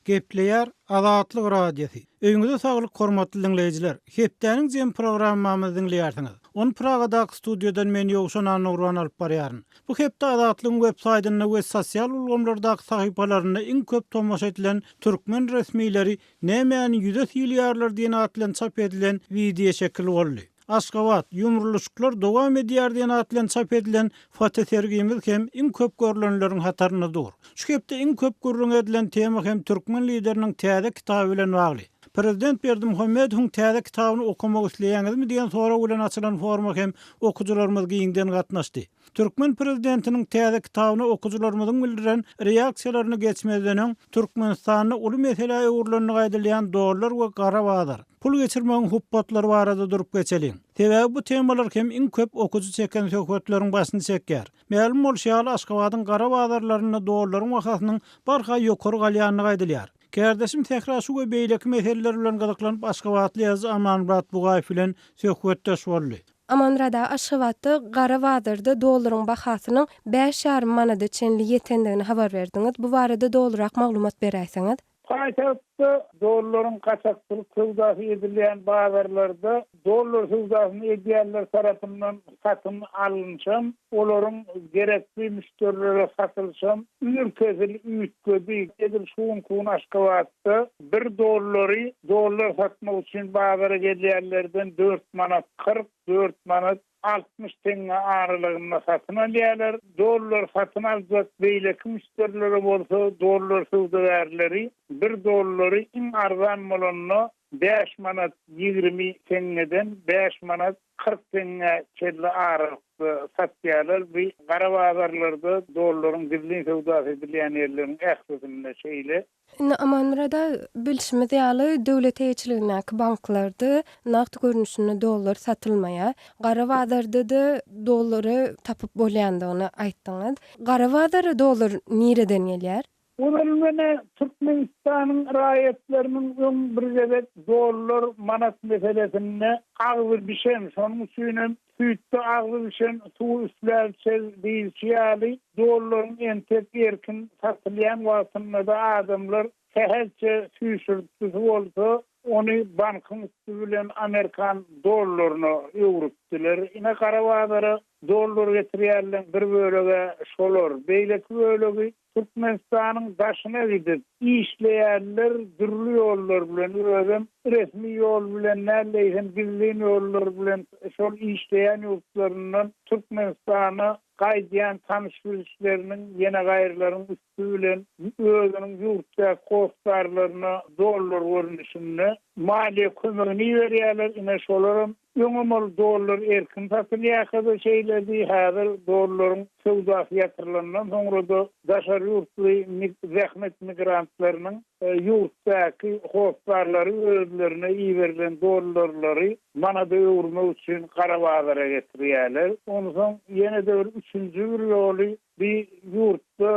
Gepleýär Azatlyk Radiosy. Öýüňize saglyk hormatly diňleýjiler! Hepdäniň jemi programmamyzy diňleýärsiňiz. Ony Pragadaky studiýadan men Ýowşan Annagurban alyp barýaryn. Bu hepde Azatlygyň web saýtynda we sosial ulgamlardaky sahypalarynda iň köp tomaşa edilen Türkmen resmileri nämäni ýüze sylýarlar diýen at bilen çap edilen wideoşekil boldy. Aşgabat, ýumrulyşyklar dowam edýär diýen at bilen çap edilen fotosergimiz hem iň köp görlenleriň hatarynda dur. Şu hepde iň köp gürrüňi edilen tema hem türkmen Lideriniň täze kitaby bilen bagly. Prezident Berdimuhamedowyň täze kitabyny okamak isleýäňizmi diýen sorag bilen açylan foruma hem okyjylarymyz giňden gatnaşdy. Türkmen prezidentiniň täze kitabyna okyjylarymyzyň bildiren reaksiýalaryna geçmezden öň, Türkmenistanda uly meselä öwrülendigi aýdylýan dollar we gara bazar, pul geçirmegiň hupbatlary barada durup geçeliň. Sebäbi bu temalar hem iň köp okyjy çeken söhbetleriň başyny çekýär. Mälim bolşy ýaly, Aşgabadyň gara bazarlarynda dollaryň bahasynyň barha ýokary galýandygy aýdylýar. Kärdeşim Sähra şu we beýleki meseleler bilen gyzyklanyp aşgabatly ýazyjy Amanmyrat Bugaýew bilen söhbetdeş boldy. Amanmyrat aga, Aşgabatda gara bazarda dollaryň bahasynyň bäş ýarym manada çenli ýetendigini habar berdiňiz. Bu barada dolurak maglumat beräýseňiz? Paýtagtda dollaryň gaçakçylyk söwdasy edilýän bazarlarda dollar söwdasyny edýänler tarapyndan satyn alynşam, olaryň gerekli müşderilere satylyşam ür-kesil üýtgedi. Edil şu günki gün Aşgabatda bir dollary dollar satmak üçin bazara gelýänlerden dört manat 40, dört manat 60 teňňe aralygynda satyn alýarlar. Dollar satyn aljak beýleki müşderilere bolsa dollar söwdagärleri bir dollary iň arzan bolanda bäş manat 20 teňňeden bäş manat 40 teňňä çenli aralykda satýarlar. Bu gara bazarlarda dollaryň gizlin söwdasy edilýän ýerleriň ählisinde şeýle. Indi Amanmyrat aga, bilşimiz ýaly, döwlet eýeçiligindäki banklarda nagt görnüşinde dollar satylmaýar. Gara bazarda-da dollary tapyp bolýandygyny aýtdyňyz. Gara bazara dollar nireden gelýär? Ozal menä Türkmenistanyň raýatlarynyň öň bir gezek dollar, manat meselesinde agzy bişen, şonuň üçinem süýtde agzy bişen suwy üfläp içer diýilşi ýaly, dollaryň entek erkin satylýan wagtynda-da adamlar sähelçe süýşürtgisi bolsa, ony bankyň üsti bilen amerikan dollaryna öwrüpdiler. Ine gara bazara dollar getirýänleň bir bölegi-ä şolar, beýleki bölegi Türkmenistanyň daşyna gidip işleýänler dürli ýollar bilen, özem resmi ýol bilen däl-de, eýsem gizlin ýollar bilen şol işleýän ýurtlaryndan Türkmenistana gaýdýan tanyş-bilişleriniň, ýene gaýrylaryň üsti bilen özüniň ýurtdaky hossarlaryna dollar görnüşinde maliýe kömegini iberýärler. Ine, şolaram Öňem ol dollar erkin satylýarka-da şeýledi, häzir dollaryň söwdasy ýatyrylandan soňra-da daşary ýurtly zähmet migrantlarynyň ýurtdaky hossarlary özlerine iberilen dollarlary manada öwürmek üçin gara bazara getirýärler. Onsoň ýene-de bir üçünji bir ýoly bi ýurtda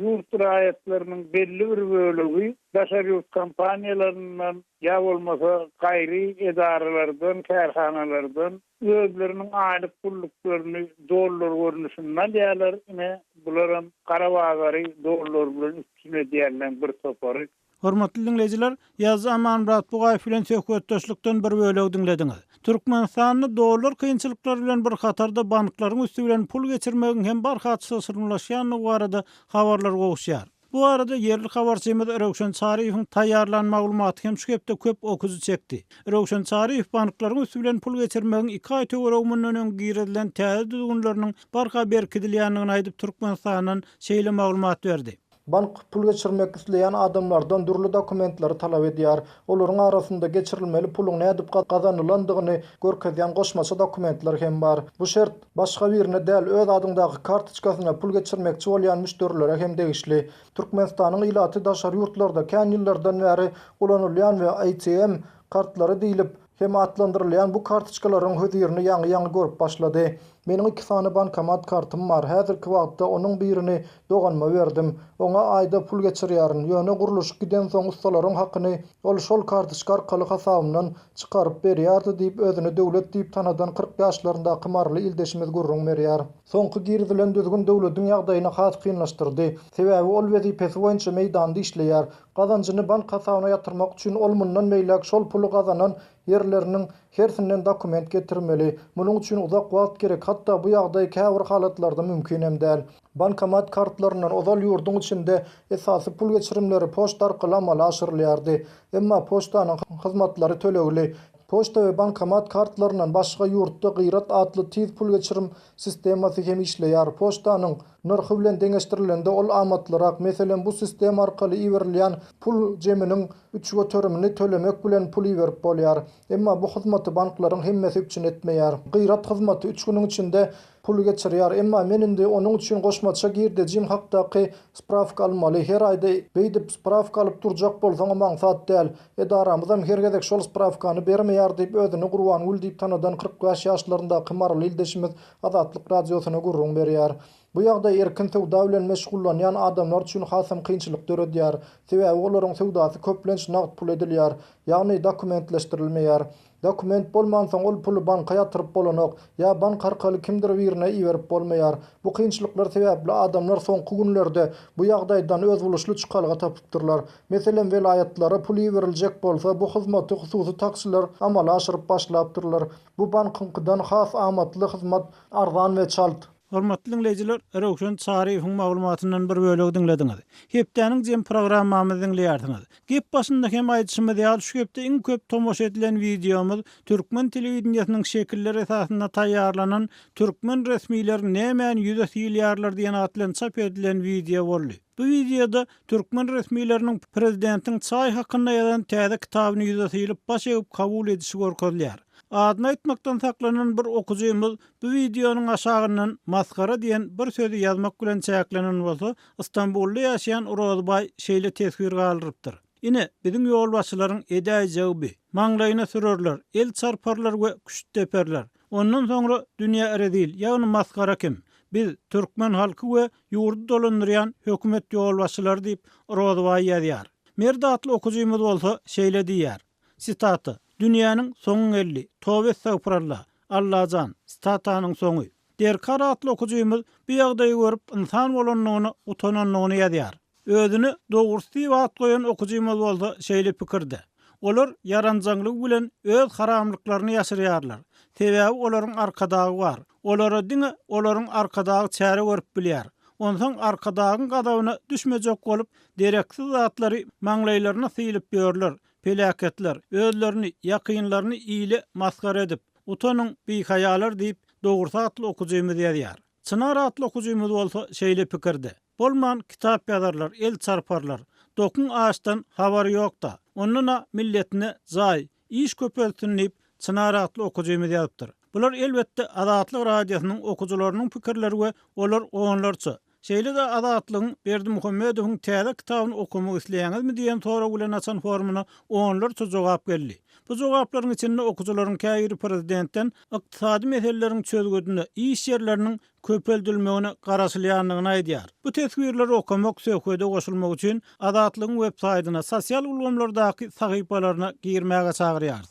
ýurt raýatlarynyň belli bir bölegi daşary ýurt kompaniýalaryndan ýa bolmasa gaýry edaralardan, kärhanalardan özleriniň aýlyk pulluklaryny dollar görnüşinde alýarlar. Ine, bularam gara bazary dollar bilen üpjün edýänleň bir topary. Hormatly diňleýjiler, ýazyjy Amanmyrat Bugaýew bilen söhbetdeşlikden bir bölegi diňlediňiz. Türkmenistanda dollar kynçylyklary bilen bir hatarda banklaryň üsti bilen pul geçirmegiň hem barha çylşyrymlaşýandygy barada habarlar gowuşýar. Bu barada ýerli habarçymyz Röwşen Çaryýewiň taýýarlan maglumaty hem şu hepde köp okyjy çekdi. Röwşen Çaryýew banklaryň üsti bilen pul geçirmegiň iki aý töweregi mundan öň girizilen täze düzgünleriniň barha berkidilýändigini aýdyp, Türkmenistandan şeýle maglumat berdi. Bank pul geçirmek isleýän adamlardan dürli dokumentleri talap edýär. Olaryň arasynda geçirilmeli puluň nädip gazanylandygyny görkezýän goşmaça dokumentler hem bar. Bu şert, başga birine däl, öz adyňdaky kartoçkasyna pul geçirmekçi bolýan müşderilere hem degişli. Türkmenistanyň ilaty daşary ýurtlarda kän ýyllardan bäri ulanylýan we ATM kartlary diýlip, hem atlandyrylýan bu kartoçkalaryň hözirini ýaňy-ýaňy görüp başlady. Meniň iki sany bankomat kartym bar, häzirki wagtda onuň birini doganyma berdim. Oňa aýda pul geçirýärin, ýöne gurluşyk gidensoň ussalaryň hakyny ol şol kartoçka arkaly hasabymdan çykaryp berýärdi diýip, özüni Döwlet diýip tanadan 40 ýaşlaryndaky maryly ildeşimiz gürrüň berýär. Soňky girizilen düzgün Döwlediň ýagdaýyny has kynlaşdyrdy. Sebäbi ol wezipesi boýunça meýdanda işleýär. Gazanjyny bank hasabyna ýatyrmak üçin ol mundan beýläk şol puly gazanan ýerleriniň hersinden dokument getirmeli. Munuň üçin uzak wagt gerek, hatda bu ýagdaý käbir halatlarda mümkin hem däl. Bankomat kartlaryndan ozal ýurduň içinde esasy pul geçirimleri poçta arkaly amala aşyrylýardy. Emma poçtanyň hyzmatlary tölegli. Poçta we bankomat kartlaryndan başga ýurtda Gyrat atly tiz pul geçirim sistemasy hem işleýär. Poçtanyň nyrhy bilen deňeşdirilende ol amatlyrak. Meselem, bu sistema arkaly iberilýän pul jeminiň üç göterimini tölemek bilen pul iberip bolýar. Emma bu hyzmaty banklaryň hemmesi üpjün etmeýär. Gyrat hyzmaty üç günüň içinde puly geçirýär. Emma men indi onuň üçin goşmaça girdejim hakdaky sprawka almaly. Her aýda beýdip sprawka alyp durjak bolsaňam aňsat däl. Edaramyzam her gezek şol sprawkany bermeýär diýip, özüni Gurbangül diýip tanadan 45 ýaşlaryndaky maryly ildeşimiz Azatlyk Radiosyna gürrüň berýär. Bu ýagdaý erkin söwda bilen meşgullanýan adamlar üçin hasam kynçylyk döredýär. Sebäbi olaryň söwdasy köplenç nagt pul edilýär, ýagny dokumentleşdirilmeýär. Dokument bolmansoň ol puly banka ýatyryp bolanok, ýa bank arkaly kimdir birine iberip bolmaýar. Bu kynçylyklar sebäpli adamlar soňky günlerde bu ýagdaýdan özboluşly çykalga tapypdyrlar. Meselem, welaýatlara pul iberiljek bolsa, bu hyzmaty hususy taksiler amala aşyryp başlapdyrlar. Bu bankyňkydan has amatly hyzmat, arzan we çalt. Hormatly diňleýjiler, Röwşen Çaryýewiň maglumatyndan bir bölegi diňlediňiz. Hepdäniň jem programmamyzy diňleýärsiňiz. Gep başynda hem aýdyşymyz ýaly, şu hepde iň köp tomaşa edilen wideomyz türkmen telewideniýesiniň şekilleri esasynda taýýarlanan Türkmen resmileri nämäni ýüze sylýarlar diýen at bilen çap edilen wideo boldy. Bu wideoda türkmen resmileriniň prezidentiň çaý hakynda ýazan täze kitabyny ýüze sylyp baş egip kabul edişi görkezilýär. Adyny aýtmakdan saklanan bir okyjymyz Bu wideonyň aşagyndan masgara diýen bir sözi ýazmak bilen çäklenen bolsa, Stambulda ýaşaýan Rozbaý şeýle teswir galdyrypdyr, Ine, biziň ýolbaşçylaryň edäýjegi bi. Maňlaýyna sürerler, el çarparlar we küşt deperler. Ondan soňra dünýä rezil, ýagny masgara kim? Biz, türkmen halky we ýurdy dolandyrýan hökümet ýolbaşçylary diýip, Rozbaý ýazýar. Merdi atly okyjymyz bolsa şeýle diýýär. Sitata, Dünýäniň soňy geldi, toba estagfuralla, Allajan, sitatanyň soňy. Derkar atly okyjymyz bu ýagdaýy görüp ynsan bolandygyna utanandygyny ýazýar. Özüne dogrusy diýip at goýan okyjymyz bolsa şeýle pikirde, Olar ýaranjaňlygy bilen öz haramlyklaryny ýaşyrýarlar. Sebäbi olaryň Arkadagy bar. Olara diňe olaryň Arkadagy çäre görüp bilýär. Onsoň Arkadagyň gazabyna düşmejek bolup dereksiz zatlary maňlaýlaryna sylyp ýörler. Peläketler, özlerini, ýakynlaryny ile masgara edip, Utanyň, bihaýalar diýip, Dogrusy atly okyjymyz ýazýar. Çynar atly okyjymyz bolsa şeýle pikirde, Bolman kitap ýazarlar, el çarparlar. Dokuň açdan habary ýok-da. Ondan-a milletine jaý, iş köpeltsin diýip, Çynar atly okyjymyz ýazypdyr. Bular elbetde Azatlyk Radiosynyň okyjylarynyň pikirleri we olar onlarça. Şeýle-de Azatlygyň Berdimuhamedowyň täze kitabyny okamak isleýäňizmi diýen sorag bilen açan forumyna onlarça jogap geldi. Bu jogaplaryň içinde okyjylaryň käbiri prezidentden ykdysady meseleleriň çözgüdine, iş ýerleriniň köpeldilmegine garaşylýandygyny aýdýar. Bu teswirleri okamak, söhbede goşulmak üçin Azatlygyň websaýtyna, sosial ulgamlardaky sahypalaryna girmäge çagyrýarys.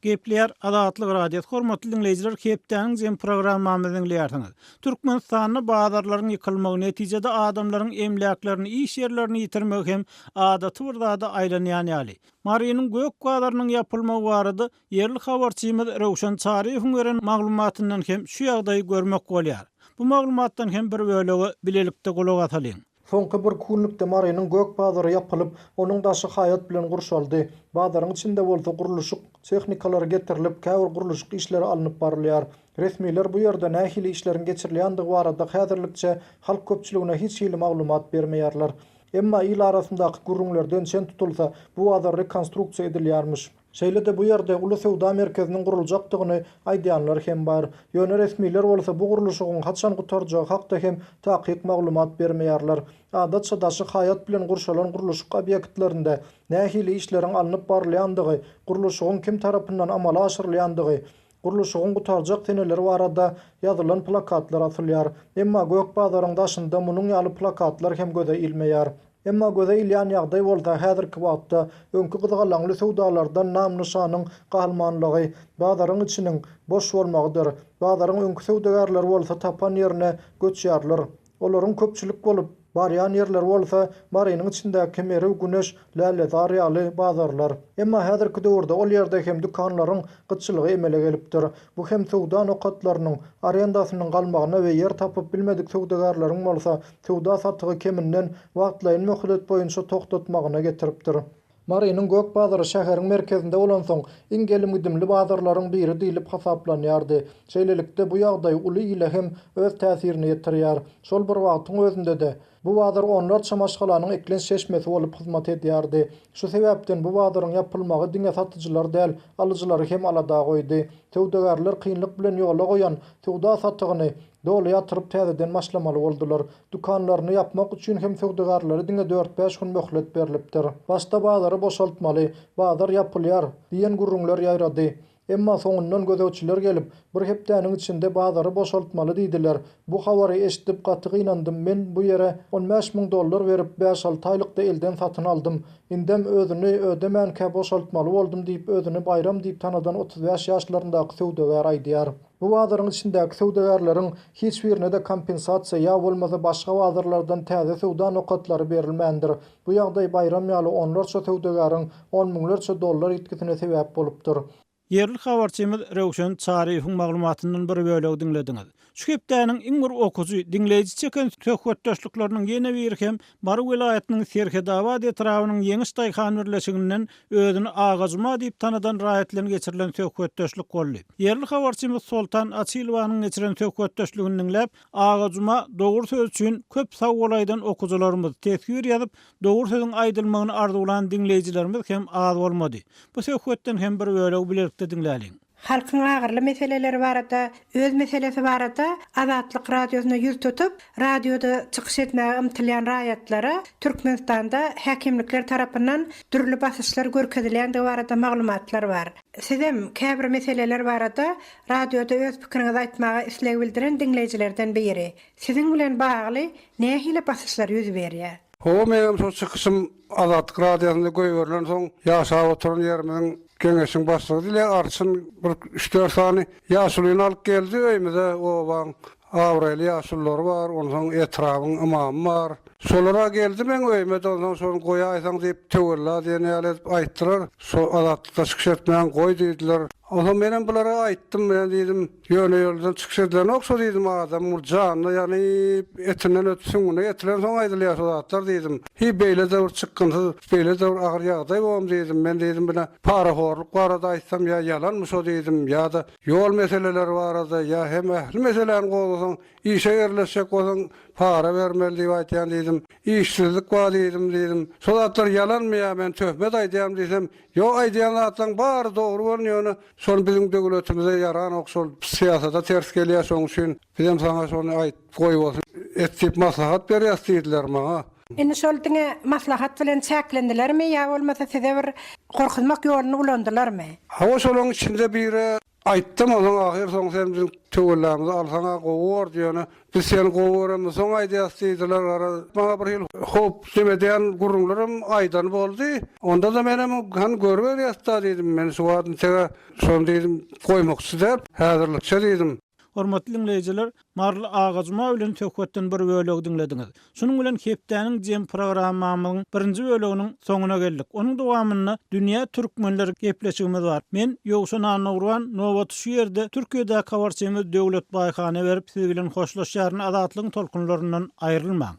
Gepleýär Azatlyk Radiosy Hormatly diňleýjiler hepdäniň jem programmamyzy diňleýärsiňiz. Türkmenistanda bazarlaryň ýykylmagy netijede adamlaryň emläklerini iş ýerlerini ýitirmegi hem adaty bir zada aýlanýan ýaly. Marynyň gök bazarynyň ýapylmagy barada ýerli habarçymyz Röwşen Çaryýewiň beren maglumatyndan hem şu ýagdaýy görmek bolýar. Bu maglumatdan hem bir bölege bilelikde gulak asalyň. Soňky bir günlükde Marynyň gök bazary ýapylyp, onuň daşy haýat bilen gurşaldy. Bazaryň içinde bolsa gurluşyk tehnikalary getirilip, käbir gurluşyk işleri alnyp barylýar. Resmiler bu ýerde nähili işleriň geçirilýändigi barada häzirlikçe halk köpçüligine hiç hili maglumat bermeýärler. Emma il arasyndaky gürrüňlerden çen tutulsa, bu bazar rekonstruksiýa edilýärmiş. Şeýle-de bu ýerde uly söwda merkeziniň guruljakdygyny aýdýanlar hem bar. Ýöne resmiler bolsa bu gurluşygyň haçan gutarjagy hakda hem takyk maglumat bermeýärler. Adatça daşy haýat bilen gurşalan gurluşyk obýektlerinde nähili işleriň alnyp barylýandygy, gurluşygyň kim tarapyndan amala aşyrylýandygy, gurluşygyň gutarjak seneleri barada ýazylan plakatlar asylýar. Emma Gök bazaryň daşynda munuň ýaly plakatlar hem göze ilmeýär. Emma göze ilýän ýagdaý bolsa häzirki wagtda öňki gyzgalaňly söwdalardan nam-nyşanyň galmanlygy, bazaryň içiniň boş bolmagydyr. Bazaryň öňki söwdagärleri bolsa tapan ýerine göçýärler. Olaryň köpçülik bolup barýan ýerleri bolsa Marynyň içindäki Merw, Güneş, Lälezar ýaly bazarlar. Emma häzirki döwürde ol ýerde hem dükanlaryň gytçylygy emele gelipdir. Bu hem söwda nokatlarynyň arendasynyň galmagyna we ýer tapyp bilmedik söwdagärleriň bolsa söwda-satygy keminden wagtlaýyn möhlet boýunça togtatmagyna getiripdir. Marynyň gök bazary şäheriň merkezinde bolansoň, iň gelim-gidimli bazarlaryň biri diýlip hasaplanýardy. Şeýlelikde, bu ýagdaý uly ile hem öz täsirini ýetirýär. Şol bir wagtyň özünde-de, bu bazar onlarça maşgalanyň eklenç çeşmesi bolup hyzmat edýärdi. Şu sebäpden bu bazaryň ýapylmagy diňe satyjylary däl, alyjylary hem alada goýdy. Söwdagärler kynlyk bilen ýola goýan söwda-satygyny Doly ýatyryp täzeden başlamaly boldular. Dükanlaryny ýapmak üçin hem söwdagärlere diňe dört-bäş gün möhlet berlipdir. Başda bazary boşaltmaly, bazar ýapylýar diýen gürrüňler ýaýrady. Emma soňundan gözegçiler gelip, bir hepdäniň içinde bazary boşaltmaly diýdiler. Bu habary eşidip gaty gynandym, men bu ýere 15 000 dollar berip, bäş-alty aýlykda elden satyn aldym. Indem özüni ödemänkä boşaltmaly boldum diýip özüni Baýram diýip tanadan 35 ýaşlaryndaky söwdagär aýdýar. Bu bazaryň içindäki söwdagärleriň hiç birine-de kompensasiýa ýa bolmasa başga bazarlardan täze söwda nokatlary berilmändir. Bu ýagdaý Baýram ýaly onlarça söwdagäriň on müňlerçe dollar ýitgisine sebäp bolupdyr. Ýerli habarçymyz Röwşen Çaryýewiň maglumatyndan bir bölegi diňlediňiz. Şu hepdäniň iň bir okyjy, diňleýji çeken söhbetdeşlikleriniň ýene biri hem Mary welaýatynyň Serhetabat etrabynyň Ýeňiş daýhan birleşiginden özüni Aga Juma diýip tanadan raýat bilen geçirilen söhbetdeşlik boldy. Ýerli habarçymyz Soltan Açylowanyň geçiren söhbetdeşligini diňläp, Aga Juma dogry söz üçin köp sag bol aýdan okyjylarymyz, teswir ýazyp, dogry sözüň aýdylmagyny arzuwlan diňleýjilerimiz hem az bolmady. Bu söhbetden hem bir bölegi bilelikde diňläliň. Halkyň agyrly meseleleri barada, öz meselesi barada Azatlyk Radiosyna ýüz tutup, radioda çykyş etmäge ymtylýan raýatlara Türkmenistanda häkimlikler tarapyndan dürli basyşlar görkezilýändigi barada maglumatlar bar. Sizem käbir meseleler barada radioda öz pikiriňizi aýtmaga isleg bildiren diňleýjilerden biri. Siziň bilen bagly nähili basyşlar ýüz berýär? Hawa, meňem şol çykyşym Azatlyk Radiosynda goýberilensoň, ýaşap oturan ýerimiziň Geňeşiň başlygy diýilýär, arçyn bir üç-dört sany ýaşulyny alyp geldi öýümize, obaň abraýly ýaşululary bar, onsoň etrabyň ymamy bar. Şolar-a geldi meň öýüme-de, onsoň şony goýaýsaň diýip, töwella diýen ýaly edip aýtdylar. Şo Azatlykda çykyş etmäň goý diýdiler. Onsoň menem bulara aýtdym, men diýdim, Ýöne ýerden çykyş edilenok şo diýdim, adamyň bir janyna ýanyp, etinden ötüp süňňüne ýetilensoň aýdylýar şo zatlar diýdim. Hiý beýle-de bir çykgynsyz, beýle-de bir agyr ýagdaý bom diýdim. Men diýdim bile parahorluk barada aýtsam ýa ýalanmy şo diýdim, ýa-da ýol meseleleri barada ýa hem ähli meseläni gozgasaň, işe ýerleşjek bolsaň para bermeli diýip aýtýan diýdim. Işsizlik bar diýdim diýdim. Şo zatlar ýalanmy ýa men töhmet aýdýarmy diýsem, Ýok aýdýan zatlaň bary dogry bolun ýöne şol biziň döwletimize ýaranok şol syýasata ters gelýär şoň üçin bizem saňa şony aýt goýbolsun et diýip maslahat berýäs diýdiler maňa. Indi şol diňe maslahat bilen çäklendilermi ýa bolmasa size bir gorkuzmak ýoluny ulandylarmy? Hawa şolaň içinde biri Aýtdym onsoň ahyr soň sen biziň töwellamyzy alsaňa gowy bordy ýöne biz seni gowy göremizsoň aýdýas diýdiler garaz maňa bir hili howp neme edýän gürrüňlerem aýdany boldy ondada menem hany görüberýäsda diýdim men şu wagt intege şony diýdim goýmakçy däl häzirlikçe diýdim. Hormatly diňleýjiler, Maryly Agajuma bilen söhbetden bir bölegi diňlediňiz. Şunuň bilen hepdäniň jem programmamyzyň birinji böleginiň soňuna geldik. Onuň dowamynda Dünýä türkmenleri gepleşigimiz bar. Men, Ýowşan Annagurban, nobaty şu ýerde Türkiýedäki habarçymyz Döwlet Baýhana berip, siz bilen hoşlaşýaryn. Azatlygyň tolkunlaryndan aýrylmaň!